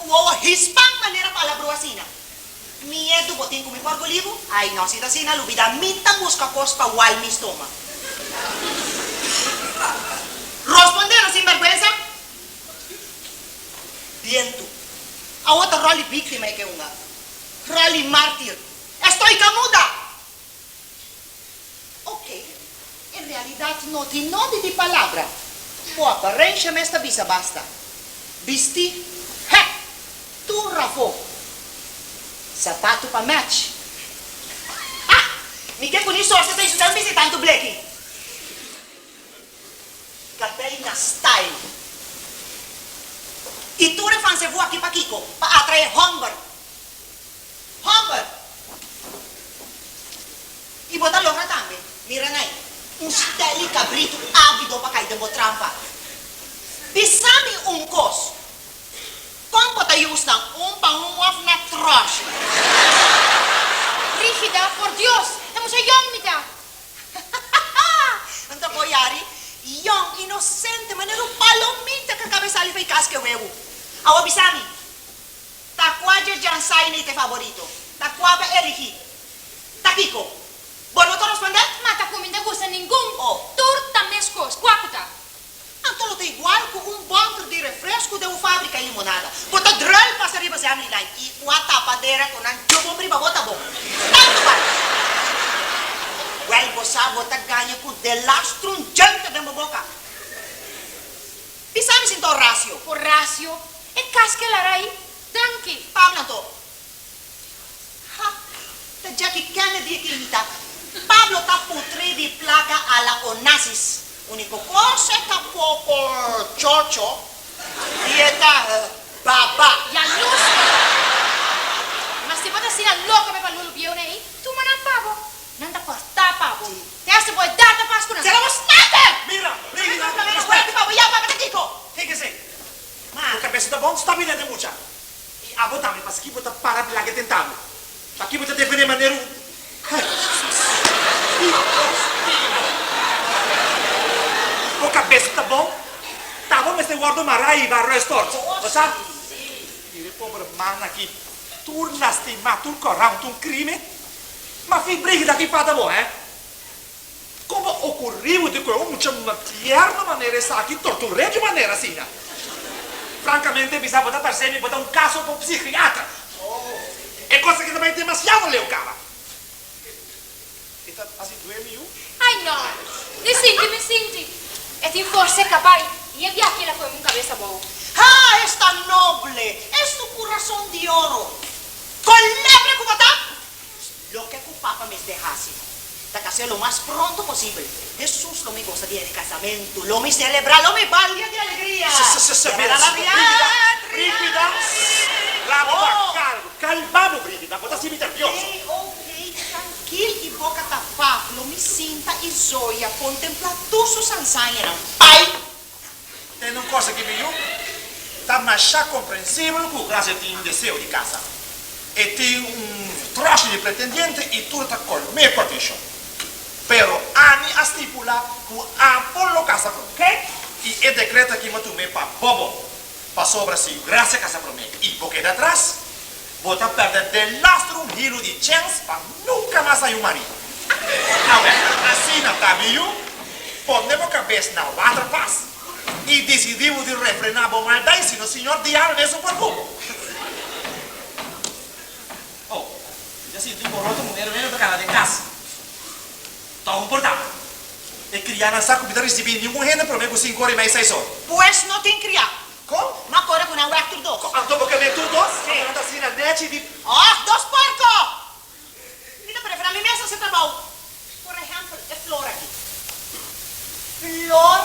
Ku wowo hispan manera palabrua asina. Miedu bo tin ku mi por guli bo? Ai no, si ta asina lubida mi ta buska kos pa wal mi stoma. Rosponde no sinbergwensa. Bientu. Awo ta ròl di víktima e ke hunga. Ròl di mártir. Estoy ka muda! Ok, en realidat no tin nodi di palabra. Bo aparensha mes ta bisa basta. Bisti hèp tur afó. Sapatu pa match. Ha! Mi ke ku ni sorsa ta insultá mi bisti tantu bleki. Kabei na style. I tur e fansevu aki pakiko? Pa atraé hòmber. Hòmber! I bo ta logra tambe. Mira nai, un stel di kabritu ávido pa kai den bo trampa. Bisa mi un kos, kon bo ta yusnan un pa un òf na tròshi? Rígida, Por Dios! Ta mucha yòn mi ta! Anto bo yari, yòn, inosente, manera un palomita ku a kaba e sali pa e kas ku e webu. Awa bisa mi, Ta kua dje Jansaini t'e favorito? Ta kua bo eligi? Ta kiko? Bo no ta rospondé? Ma ta ku mi n'ta gusta ningun. Oh. Tur ta meskos. Kua ku ta? Anto lo ta igual ku un bònter di refresku den un fábrika di limonada. Bo ta drùl pasa riba assembly line i kua tapadera ku nan djobon riba bo ta bon. Tantu bai! Wèl bo sa bo ta gaña ku delastru un djente den bo boka. Bisa mi sinta Horacio. Horacio, E kas ke lara ei? Danki. Pablo anto, Ha, ta Jackie Kennedy e ke imita. Pablo ta putri di plaka a la Onassis. Uniko kos e ta poko chocho i e ta baba. Yalus bo ta. Ma si bo ta asina loko pa e palulu bieunan ei, tuma nan pa bo. Nan ta kòrtá pa bo. Te hasta bo edat ta pas ku nan. Sera bo snate! Mira, Brigida, Mira, wèlke pa bo ya papia ta kiko? Kiko esei? Bo kabesa ta bon? Stop hende mucha. I abo tambe, paski bo ta para di laga e tenta bo? Paki bo ta defende manera un Bo kabesa ta bon? Ta bo mester wordo mara i ba rustort, bo sa? Mira e pober man aki, tur lastima, tur kòrá, un tur krime. Ma fin Brigida ki fada bo, hè? Como a ocurri bo di cu e un mucha tierno manera esaki tortur'é di un manera asina? Francamente bisa bo ta parce mi bo ta un caso pa un psichiatra. E cos aki ta bay demasiado leu caba. E ta haci duemi yu? Ay no! Ni sinti mi sinti. E tin forsa e cabay y e biaha kila coe un cabes abou. Ha! Esta noble! Es tu curason di oro! Colebre cu bo ta! Loke ku Papa mester hasi ta kas'é lo mas pronto posibel. Hesus lo mi gosa dia di kasamentu, lo mi selebrá, lo mi balia di alegria. Brigida, Bravo pa kalmu, kalma bo Brigida, bo ta hasi mi nervioso. Okey, okey, trankil i boka tapá, lo mi sinta i zoya, kontemplá tur su sansañanan. Pai! Tende un cosa aki mi yu, ta masha comprensibel cu Gracia tin deseo di casa. E tin un troshi di pretendiente y tur ta colm'é cu atencion. Pero ami a stipula cu abo lo casa promé. Y e decreto aki mi a tum'é pa bo bon. Pasobra si Gracia casa promé y bo keda atras, bo ta perde delastro un hilu di chens pa nunca mas hay un marido. Awel, asina ta mi yu, pone bo cabes na water pas y dicidi bo di refrena bo maldad y sino Señor diabel mesun por cu bo. Oh, mi ta sinti un boroto muher weno ta cana den cas. Toch un porta. E crianan sa cu mi ta ricibi ningun hende prome cu cinco ora y mei seis or. Pues no tin cria. Kon? Ma kore ku nan wèk tur dos. Anto bo ke men tur dos? Sí. Anto nan ta asina nechi di. Och, dos porko! Mi ta preferá mi mes hasi trabou. Por ehèmpel, e flor aki. Flor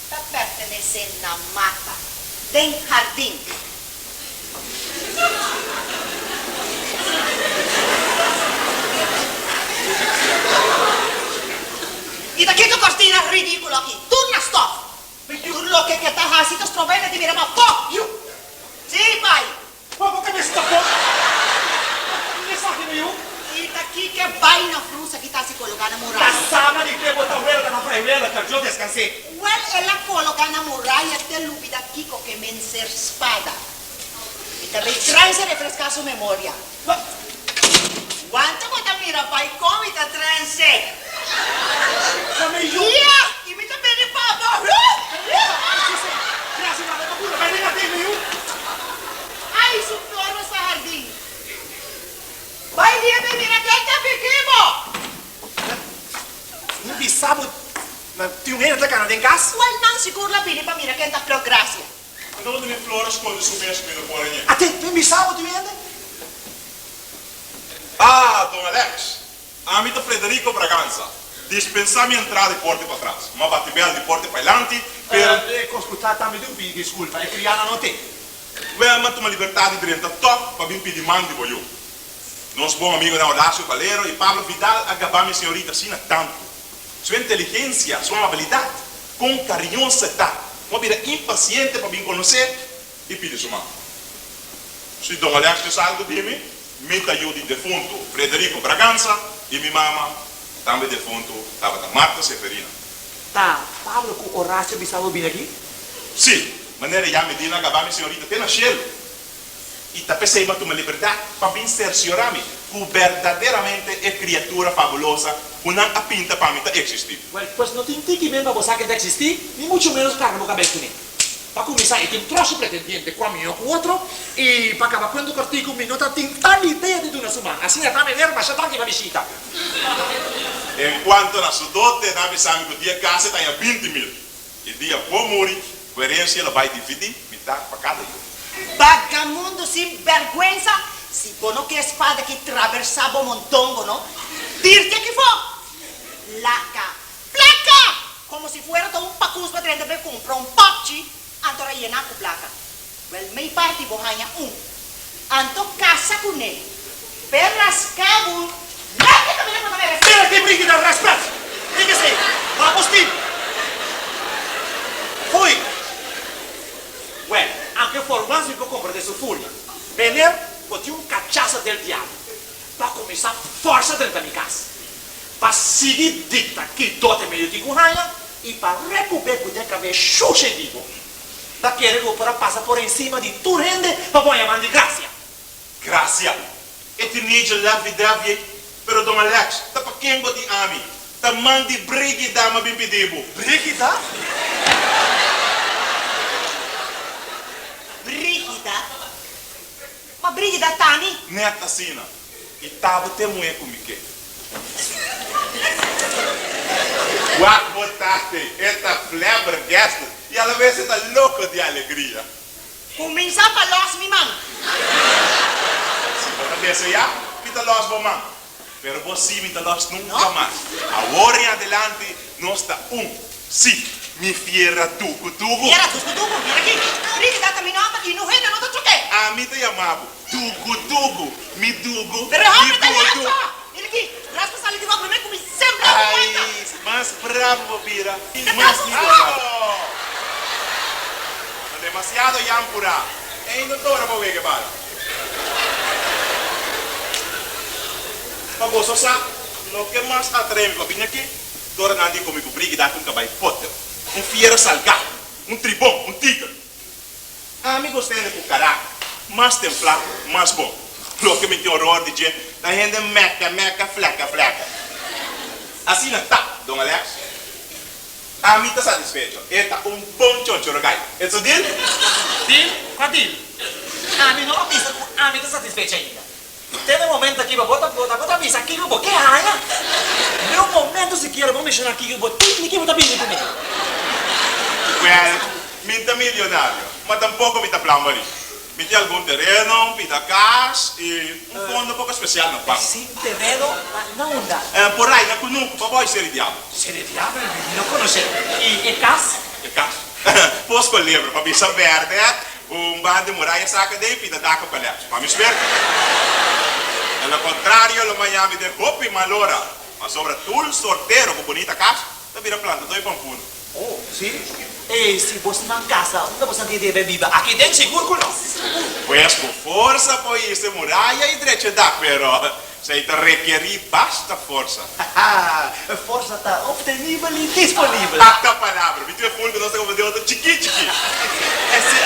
ta pertenesé na mata, den hardin. I ta kiko kòrtina ridíkulo aki? Tur na stòf. Tur loke ke ta hasi ta stroba e di mira pa pò. Sí, pai. Pa bo kabes ta pò. Esaki no yu. I ta kiko e baina frusa ki ta hasi kologa na muraya? Ta sama di ke bo ta wela na fraiwela ka yo deskans'é. Wèl el a kologa na muraya te lubida kiko ke men ser spada. E ta bay transe refresca su memoria. Wanta bo ta mira bay con mi ta transe. Ya! Y mi ta bini pa bo. Ay, su flor nos ta hardin. Bay dia bay mira ken ta piki bo. Mi bisa bo, tin un hende ta cana den cas. Wel nan sigur la bini pa mira ken ta pluk Gracia. Anto bo tene flor a sconde su mes cu mi no por hañ'é. Ate, mi bisa bo tin un hende. Ah, don Alex, ami ta Frederico Braganza. Dispensá mi entrada di porte patras. M'a bati bel di porte pailanti, pero. E cos cu ta ta mi di un pidi disculpa, e criana no te. Wel, m'a tuma libertad di drenta tog pa bin pidi man di bo yu. Nos bon amigonan Horacio Valero i Pablo Vidal a gabá mi señorita asina tantu. Su inteligencia, su amabilidad, con cariñosa e ta. Bo a bira impaciente pa bin conocé i pidi su man. Si don Alex ke sa algo di mi, mi ta yu di defuntu Frederico Braganza i mi mama, tambe defuntu, tabata Marta Seferina. Ta Pablo cu Horacio bisa bo bini aki? Si, manera ya Medina a gabá mi señorita te na shelu. I ta p'esei mi a tuma libertat pa bin cerciorá mi cu berdaderamente e criatura fabulosa cu nan a pinta pa mi ta existí. Wel, pues no tin tiki men pa bo sa ken ta existí, ni mucho menos carga bo cabes cuné. Pa cuminsá, e tin troshi pretendiente cua mihó cu otro, i pa caba cuento cortico, mi no ta tin tal idea di duna su man. Asina ta, meneer, masha danki pa bishita. En cuanto na su dote, nan a bisa mi cu dia casi ta haña 20,000. E dia bo muri, bo herencia lo bai dividí mitar pa cada yu. Bagamundo sin berguensa, si bo no ke spada ki traversá bo mondongo no, dirti aki fo! Laga plaka! Komo si fuera ta un pakus bo drenta bai kumpra un popchi, anto rayená ku plaka. Wèl mei parti bo haña un, anto kasa kuné, p'e raska bo nèt e kaminda ku bo ta meresé. Mira ki brinki ta rèspèt! Tin esei, bo a postin. Foei! Wèl, anke for once mi por komprendé su furia. Meneer, bo tin un kachasa del diabel. Bo a kuminsá fòrsa drenta mi kas. Pa sigui dikta ki dote mi yu tin ku haña i pa rekup'é ku den kabes shushe di bo. Ta kere ku bo por a pasa por encima di tur hende pa bo haña man di gracia. Gracia. E teenager lovey dovey, pero Don Alex, ta pa ken bo tin ami? Ta man di Brigida m'a bin pidi bo. Brigida? Brigida? Ma Brigida ta mi? Net asina. I ta bo te muhé ku mi ke. Wak bo tate, e ta flabbergasted i alabes e ta loko di alegria. Kuminsá pa lòs mi man. Si bo ta deseá, mi ta lòs bo man. Pero bo sí mi ta lòs nunka mas. Awor en adelante nos ta un. Sí, mi fiera dugu dugu. Fiera dugu dugu, mira aki. Brigida ta mi nòmber i no hende no ta chok'é. Ami ta yama bo Dugu dugu, mi dugu, Pero e mi homber ta dugu. lacho! Mira aki, raspa sali di wak promé ku mi sembra bo wanta. Ai, mas bravo bo bira, Ta mas ta lindo bo bo. Ta demasiado yampurá. Ei no tora pa wega e bala. Pa boso sa, loke mas atrae mi pa bini aki, tora nan di komi ku Brigida ku un kabai potter, un fiera salgá, un tribon, un tiger. Ami gosta hende ku karakter. Mas templá, mas bon. Loke mi tin oror di dje ta hende mèkè mèkè, flèkè flèkè. Asina ta, don Alex. Ami ta satisfecho. E ta un bon chonchorogai. Eso deal? Deal? Kua deal? Ami no a bisa ku ami ta satisfecho ainda. Te na momento aki bo ta bo ta bisa kiko bo ke haña. Ni un momento sikiera bo menshoná kiko bo tin ni kiko bo ta bini ku mi. Wèl, mi ta milionario, ma tampoko mi ta plambari. Mi tin algun tereno, un pida kas i un fondo poko spesial na banko. Sin tereno na unda? Por ai, na kunuku, pa boi Seri Diablo. Seri Diablo? Mi no konosé. I e kas? E kas? Pos kolebra, pa bisa bèrdè. Un ban di muraya saka den pida dako kòlèps. Pa mi suerte. En lo kontrario lo maña mi den hopi mal ora, pasobra tur sortero ku bunita kas ta bira plantadó i pampuno. Oh, si? Ey, si bosnan kasa, unda bosnan tin debe biba? Aki den sigur ku no. Pues ku forsa por hisa e muraya i drecha e dak, pero esei ta rekerí basta forsa. Haha, forsa ta obtenibel i disponibel. Hasta palabra, mi tin e ful ku nos ta komprendé otro chikí chikí.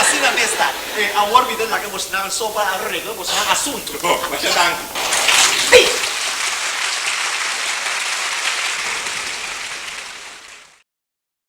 Asina. Asina mes ta. Awor mi ta laga bosnan so pa aregla bosnan asuntu. Bon, masha danki.